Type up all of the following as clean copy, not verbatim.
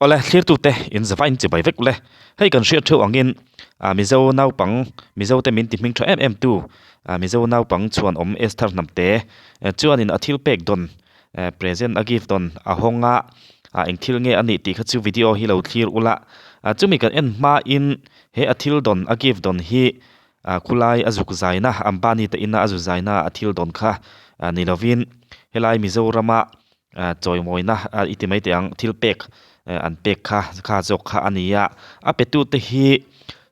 Awle, thlirtute in zava in chibai vek ule. Hei kan hriat theuh angin ah Mizo naupang, Mizo te min ti hming tha em em tu, ah Mizo naupang chhuanawm Esther Hnamte chuanin a thil pek dawn, present a gift dawn a hawng a, ah eng thil nge a nih tih kha chu video hi lo thlir ula. Ah chumi kan en hmain he a thil dawn, a gift dawn hi ah khulai a zuk zaina, Ambani te ina a zu zaina a thil dawn kha ni lovin helai Mizorama Chawimawina i ti mai teh ang, thil pek an pek kha kha zawk kha a ni a. A petute hi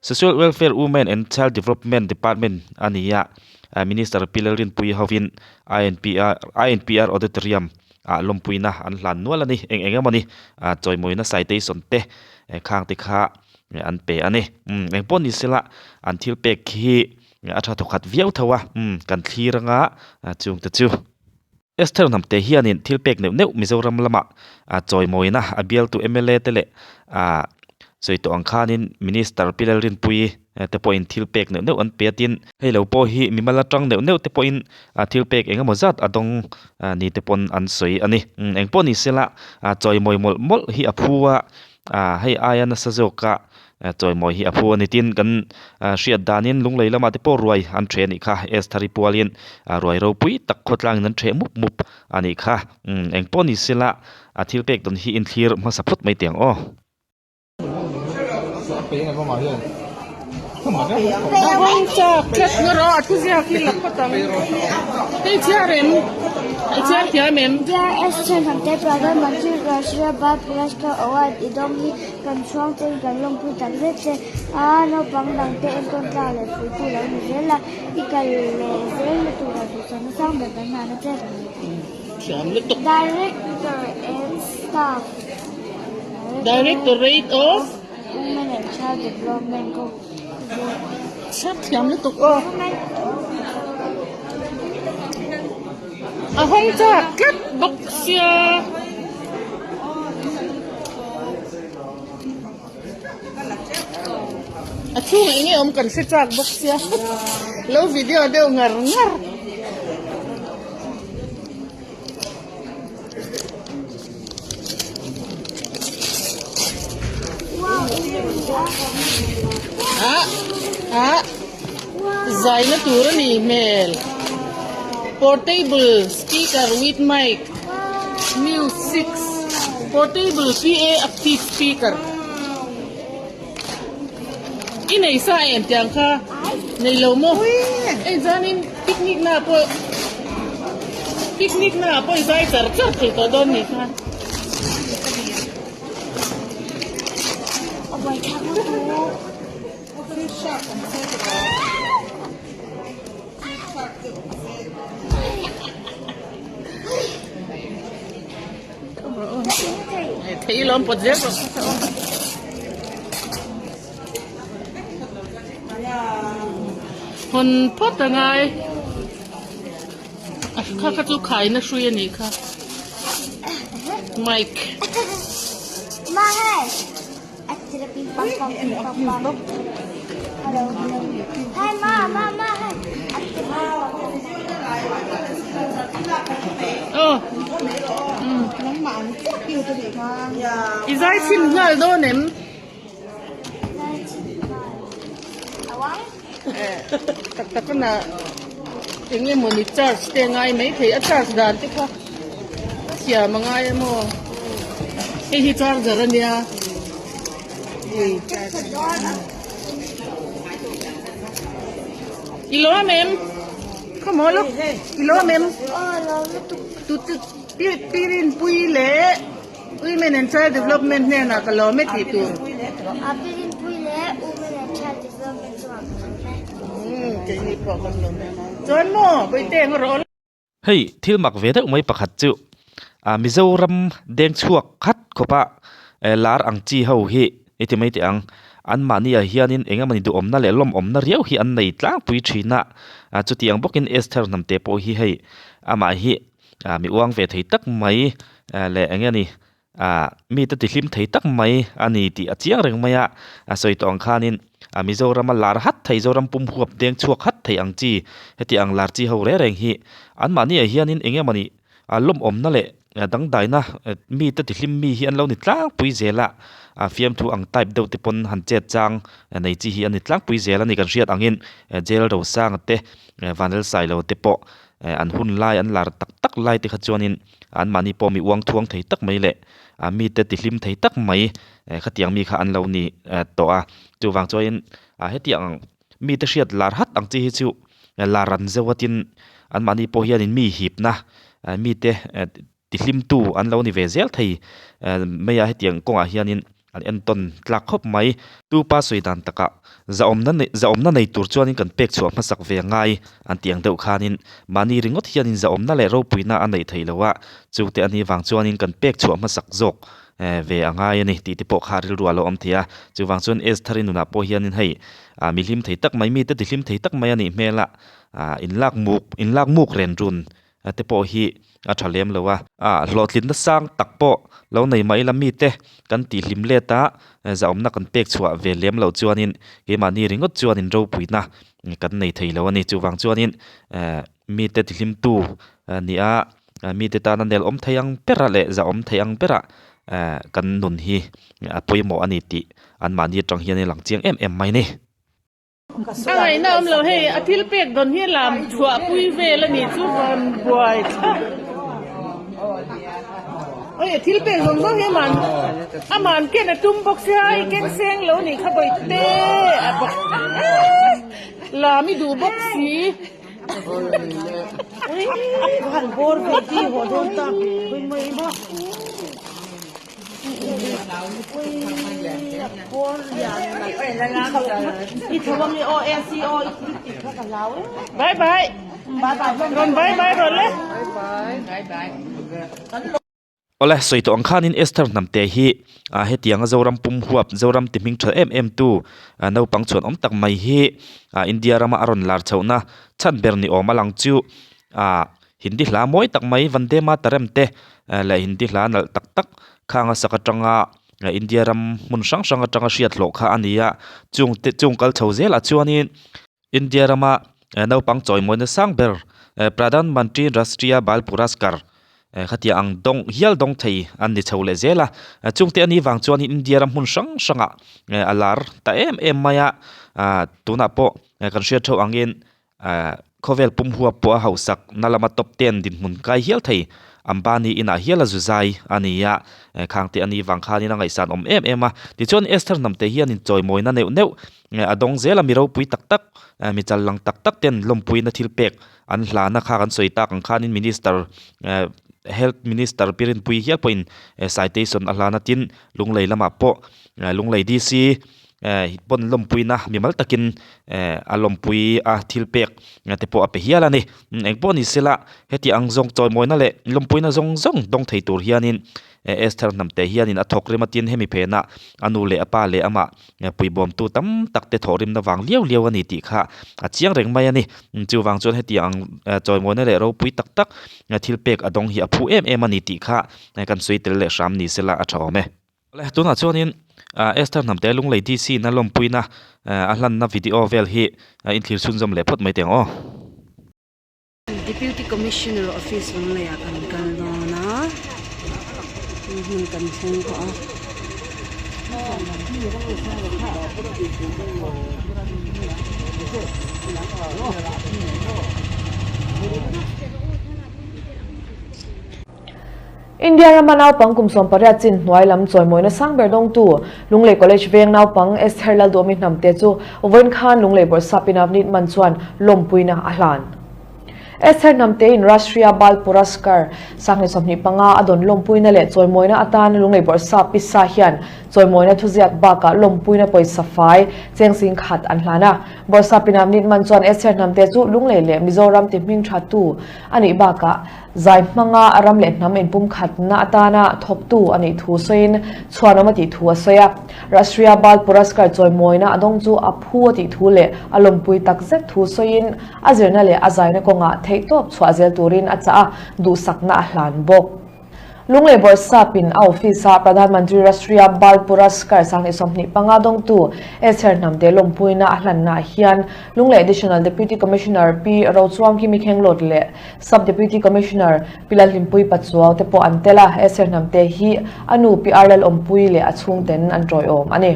Social Welfare Women and Child Development Department a ni a, Minister Pi Lalrinpuii hovin INPR INPR Auditorium ah lawmpuina an hlan nual a ni. Eng eng emaw ni chawimawina citation te khang te kha an pe a ni. Eng pawh ni sela an thil pek hi a tha thawkhat viau tho a, kan thlir anga chungte chu. Esther Hnamte hianin thil pek neuh neuh Mizoram lamah chawimawina a bialtu mla te leh sawi tawh ang khanin Minister Pi Lalrinpuii te pawhin thil pek neuh neuh an pe a tin, hei lo pawh hi mimal atang neuh neuh te pawhin thil pek eng emaw zat a dawng ni te pawn an sawi a ni. Eng pawh ni sela chawimawi mawlh mawlh hi a phu a, hei aia nasa zawka Chawimawi hi a phu a ni tin kan hriat danin Lunglei lamah te pawh ruai an ṭheh a nih kha. Esthari pualin ruai ropui tak khawtlangin an ṭheh mup mup a nih kha. Eng pawh ni sela a thil pek dawn hi inthlir hmasa phawt mai teh ang aw. Kan chhuang te in kan lawmpui tak zet che a, naupang dang te enkawl tlak leh fuihtu lo ni zel a, i kal leh zel na tura duhsakna sang ber kan hlan a che. Director and Staff Directorate of Women and Child Development ko Thiam lutuk aw. A hawng chak tlat bawk sia. A chhungah eng nge awm kan hre chak bawk sia. Lo video deuh ngar ngar. Ah ah zaina tur a nih hmel portable speaker with mic music portable PA active speaker i nei sa em tiang kha nei lo maw hei chuanin picnic na pawh picnic na pawh i zai char char thei tawh dawn nih kha. Thei lawm pawt zel rawh. Hawn phawt a ngai. A kha kha chu khaina hrui a nih kha. Mike. I zai chhin nghal dawn em? Tak tak a na eng emawni charge te a ngai maithei a charge dan te kha thiam a ngai a maw hei hi charger a nia i lawm em come on look i lawm em tu tu pirinpui leh Women and Child Development hnenah ka lawm e tih tur. A Pirinpui leh Women and Child Development chungah ka lawm e. Umm keini pawh kan lawm e. Chuan maw Bawihte eng rawh aw. Hei thil mak ve deuh mai pakhat chu ah Mizoram deng chhuak khat khawpa lar ang chi ho hi i ti mai teh ang anmahni ah hianin eng emawni duhawmna leh lawmawmna riau hi an nei tlangpui thin a chutiang bawkin Esther hnamte pawh hi hei amah hi ah mi uang ve thei tak mai leh eng nge ni ah mite ti hlim thei tak mai a ni tih a chiang reng mai a a sawi tawh ang khanin ah Mizorama lar hat thei Zoram pum huap deng chhuak hat thei ang chi heti ang lar chi ho reng reng hi anmahni ah hianin eng nge mawni ah lawmawmna leh. Dangdaina mite tihlim mi hi an lo ni tlangpui zel a, a fiamthu ang type deuh te pawn han chet chang nei chi hi a ni tlangpui zel a ni kan hriat angin jail rosanga te vanel sailo te pawh an hun lai an lar tak tak lai te kha chuanin anmahni pawh mi uang thuang thei tak mai leh mite tihlim thei tak mai khatiang mi kha an lo ni tawh a chuvang chuanin hetiang mite hriat lar hat ang chi hi chu lar an zeuh a tin anmahni pawh hianin mi hipna mite tihlimtu an lo ni ve zel thei mai a hetiang kawngah hianin an entawn tlak khawp mai. Tupa sawi dan takah zahawmna nei zahawmna nei tur chuanin kan pek chhuah hmasak ve a ngai an tih ang deuh khanin mahni ringawt hianin zahawmna leh ropuina a neih theih loh a chute a nih vang chuanin kan pek chhuah hmasak zawk ve a ngai a ni tih te pawh kha rilru a lo awm thei a chuvang chuan Esther-i nunah pawh hianin hei ah mi hlim thei tak mai mite ti hlim thei tak mai a nih hmel a ah inlak muk inlak muk ren run te pawh hi a tha lem lo a ah hlawhtlinna sang tak pawh lo nei mai ila mite kan tih hlim let a zahawmna kan pek chhuah ve lem loh chuanin keimahni ringawt chuanin ropuina kan nei thei lo a ni chuvang chuanin eh mite ti hlimtu ni a mite tana nel awm thei ang ber a leh zahawm thei ang ber a eh kan nun hi a pawimawh a ni tih anmahni atang hian a lang chiang em em mai a ni. A ngaihna awm lo hei a thil pek dawn hi lam chhuah pui vel a nih chu rawn buai thlap oi a thil pek zawng zawng hi aman aman ken a tum bawk sia i ken seng lo nih kha bawihte a bawk lam i duh bawk si. Bye bye rawn bye bye rawh le. Awle, sawi tawh ang khanin Esther Hnamte hi hetianga Zoram pum huap, Zoram ti hming tha em em tu naupang chhuan awm tak mai hi India rama a rawn lar chhohna chhan ber ni awm a lang chu Hindi hla mawi tak mai Vande Mataram te leh Hindi hla nalh tak tak khang a sak atanga India ram hmun hrang hrang atanga hriat hlawh kha a ni a, chung te chung kal chho zelah chuanin India rama naupang chawimawina sang ber Pradhan Mantri Rashtriya Bal Puraskar khatia ang dawng hial dawng thei an ni chho leh zel a, chungte a nih vang chuanin India ram hmun hrang hrangah a lar ta em em mai a, tunah pawh kan hriat theuh angin Ahh khawvel pum huap pawh a hausak na lama top ten dinhmun kai hial thei Ambani inah hial a zu zai a ni a, khang te a nih vang khanin a ngaihsan awm em em a. Tichuan Esther hnamte hian inchawimawina neuh neuh a dawng zel a, mi ropui tak tak, mi chal lang tak tak ten lawmpuina thil pek an hlana kha kan sawi tak ang khanin Minister Health Minister Pirinpui hial pawhin citation a hlan a, tin Lunglei lamah pawh Lunglei DC Eh pawn lawmpuina mimal takin eh a lawmpui a thil pek te pawh a pe hial a ni. Eng pawh ni sela heti ang zawng chawimawina leh lawmpuina zawng zawng dawng thei tur hianin eh Esther hnamte hianin a thawk rim a tin hemi phenah a nu leh a pa leh amah puibawmtu tam tak te thawh rimna vang liau liau a ni tih kha a chiang reng mai a ni. Chuvang chuan heti ang chawimawina leh ropui tak tak thil pek a dawng hi a phu em em a ni tih kha kan sawi tel leh hram ni sela a tha awm e. Awle tunah chuanin Esther Hnamte Lunglei DC na lawmpuina a hlanna video vel hi a inthlir chhunzawm leh phawt mai teh ang aw. Deputy Commissioner Office Lungleiah kan kal dawn a, hmun kan thleng tawh a. India rama naupang kum 18 chin hnuai lam chawimawina sang ber dawngtu Lunglei College veng naupang Esther Lalduhmi hnamte chu vawiin khan Lunglei Bawrhsap Inavnit Man chuan lawmpuina a hlan. Esther hnamte in Rashtriya Bal Puraskar sanghnih 25 a dawn lawmpuina leh chawimawina atan Lunglei Bawrhsap Pisa hian chawimawina thuziak bakah lawmpuina pawisa fai cheng sing khat an hlan a. Bawrhsap Inavnit Man chuan Esther hnamte chu Lunglei leh Mizoram ti hming thattu a nih bakah Zai hmanga ram leh hnam inpumkhatna atana thawktu a nih thu sawiin chhuanawm a tih thu a sawi a. Rashtriya Bal Puraskar chawimawina a dawng chu a phu a tih thu leh a lawmpui takzet thu sawiin a zirna leh a zaina kawngah theihtawp chhuah zel turin a chah a, duhsakna a hlan bawk. Lunglei Bawrhsap in a office ah Pradhan Mantri Rashtriya Bal Puraskar 2025 dawngtu Esther Hnamte lawmpuina a hlanna ah hian Lunglei Additional Deputy Commissioner Pi Rochuangkimi Khenglawt leh Sub Deputy Commissioner Pi Lalhlimpui Pachuau te pawh an tel a, Esther Hnamte hi a nu Pi R Lalawmpuii leh a chhungten an tawiawm a ni.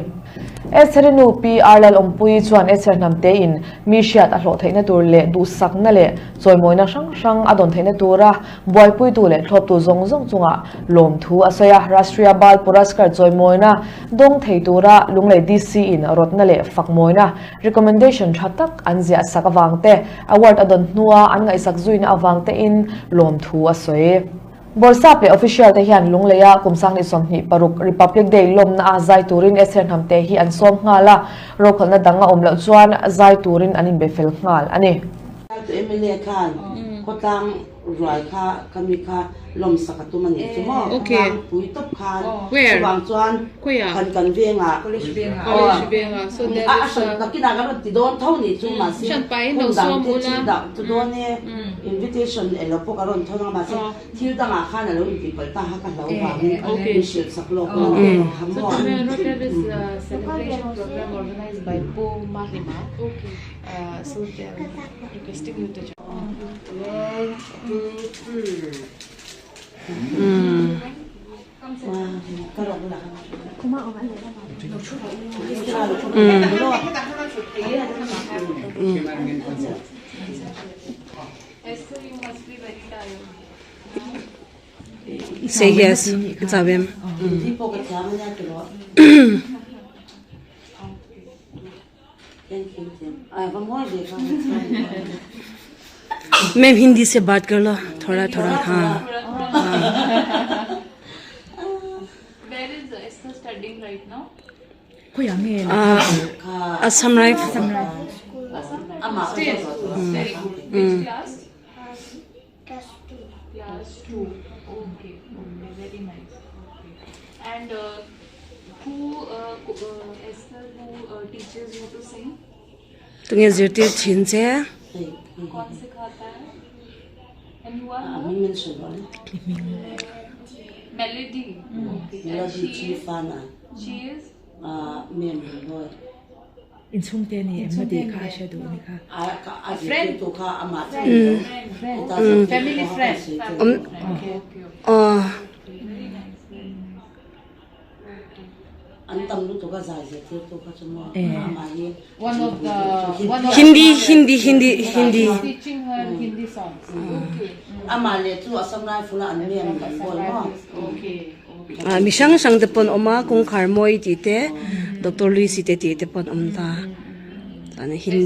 Esther-i nu Pi R Lalawmpuii chuan Esther Hnamte in mi hriat a hlawh theihna tur leh duhsakna leh chawimawina hrang hrang a dawn theihna tura buaipuitu leh thlawptu zawng zawng chungah lawmthu a sawi a. Rashtriya Bal Puraskar chawimawina dawng thei tura Lunglei DC in rawtna leh fakmawina recommendation tha tak an ziah sak avang te, award a dawn hnua an ngaihsak zuina avang tein lawmthu a sawi. Bawrhsap leh official te hian Lungleia kum 2026 Republic Day lawmna a zai turin Esther Hnamte hi an sawm nghal a, rokhalna dang a awm loh chuan zai turin an inbe fel nghal a ni. MLA khan khawtlang rual kha ka mi kha lawmsak a tum a nih chu maw? Khawtlang pui tawp khan chuvang chuan kan kan vengah a hran nakinah kan rawn ti dawn tho nih chu mahse hun dang te thil dang chu dawn e invitation elo pawh ka rawn thawn ang mahse thil dangah khan a lo inti palh ta kha ka hlau vangin min hrilh sak lawk a kha maw? Say yes, chawem. Ma'am Hindi से बात कर लो थोड़ा थोड़ा हाँ Where is Esther studying right now? Assam Rifle Still, very good. Which class? Class 2. Class 2. Okay, okay, very nice. Okay. And who, Esther, who teaches you to sing? Tunge zirtir thin che. कौन सिखाता है? And you are her? Melody. Okay. And she is? Inchhungte ni em a tih kha a hre duh a ni kha. Friend. Family friend. Okay, okay, okay. Very nice, very nice. One of the one of Hindi Hindi Hindi Hindi teaching her Hindi songs. Okay. Okay. Ah mi hrang hrang te pawn awm a kawngkhar mawi tih te Doctor Lucy te tih te pawn awm ta chuan hin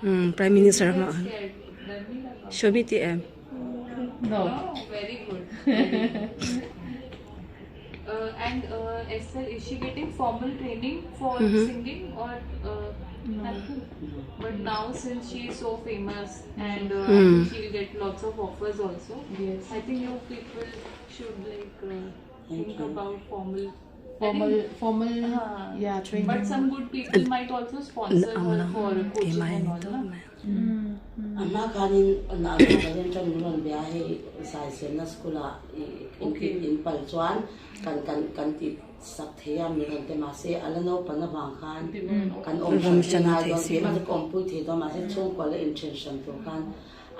umm Prime Minister hmah khan show me tih em. No. Very good. Very good. And Esther, is she getting formal training for mm -hmm. singing or nothing? But now since she is so famous and she'll get lots of offers also. Yes. I think you people should like think about formal Formal, formal, yeah, training. But some good people might also sponsor her for coaching and all. Na? A hma khanin Nagaland atang min rawn bia hei Zaisenna school ah in pal chuan kan kan kan ti sak thei a min rawn ti mahse a la naupan avang khan kan awm hran thei ngai dawn keimah chu ka awmpui thei dawn mahse chhungkua la inthen hran tur khan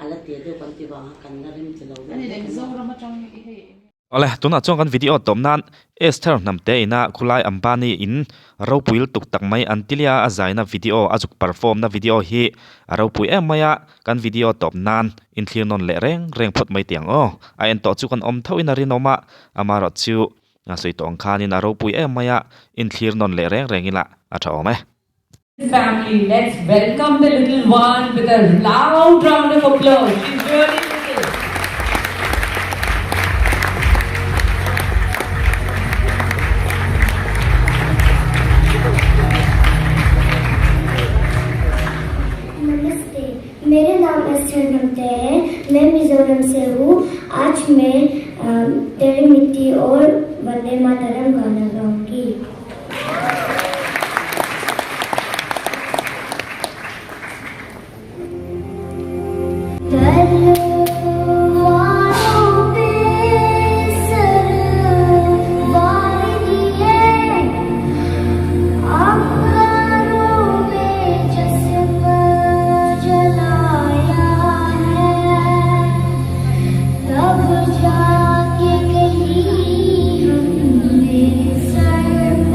a la te deuh kan ti vang a kan la rem ti lo deuh vek a. Awle, tunah chuan kan video tawp nan Esther Hnamte ina khulai Ambani in ropui lutuk tak mai Antilia a zaina video a zuk perform na video hi a ropui em mai a, kan video tawp nan inthlir nawn leh reng reng phawt mai tiang aw. A en tawh chu kan awm tho in a rinawm a, amaherawh chu a sawi tawh ang khanin a ropui em mai a, inthlir nawn leh reng reng ila a tha awm e. Family, let's welcome the little one with a loud round of applause. She's really little. नमस्ते मेरा नाम Esther नमते है मैं मिजोरम तेरी मिट्टी और वंदे मातरम गाना गाऊंगी। तलवारों पे सर वार दिए, अंगारों में जिस्म जलाया है, तब जाके कहीं हमने sir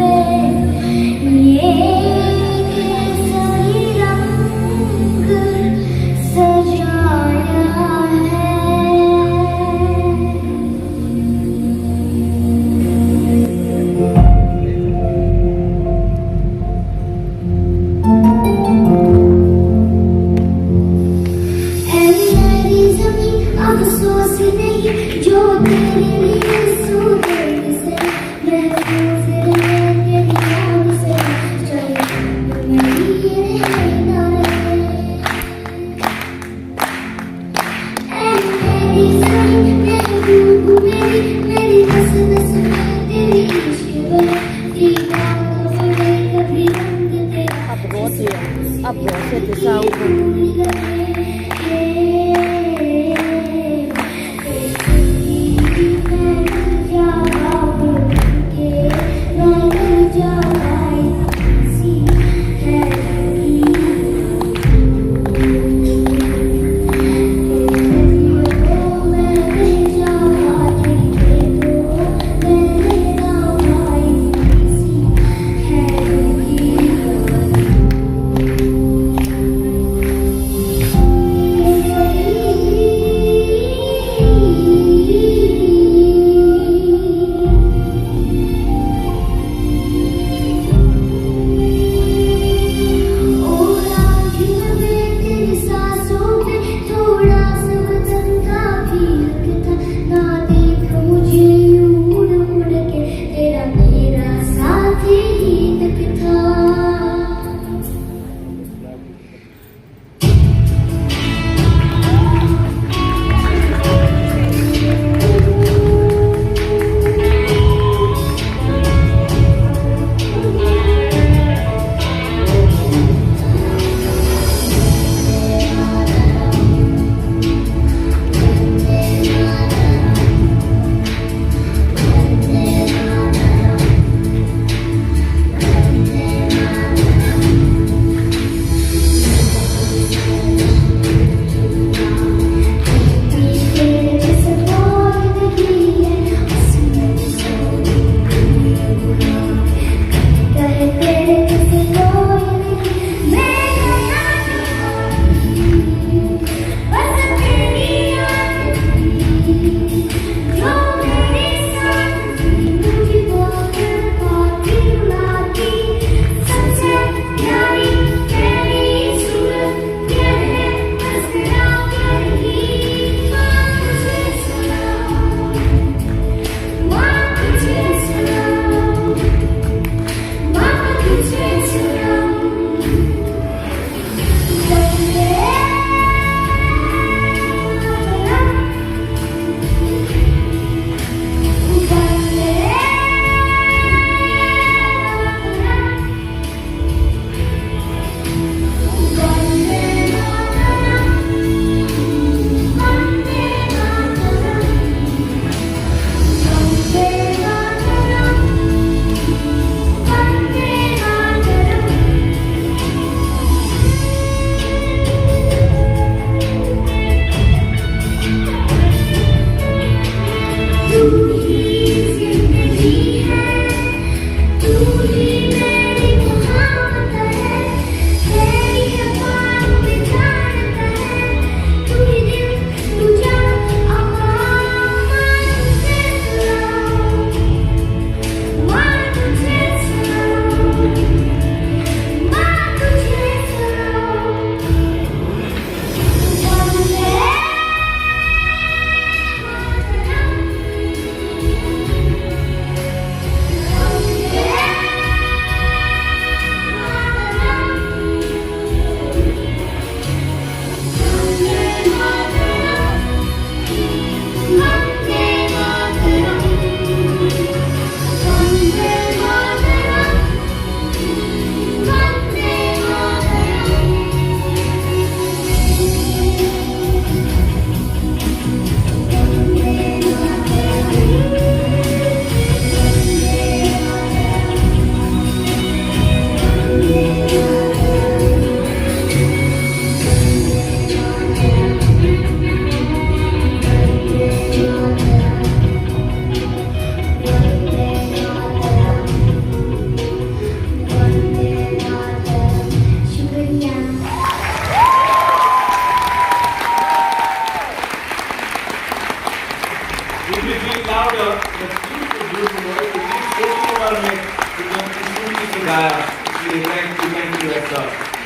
Little bit louder, the beautiful, beautiful voice. It is Koki Kumar ne जो खूबसूरती से गाया। इसलिए thank you, thank you, Esther.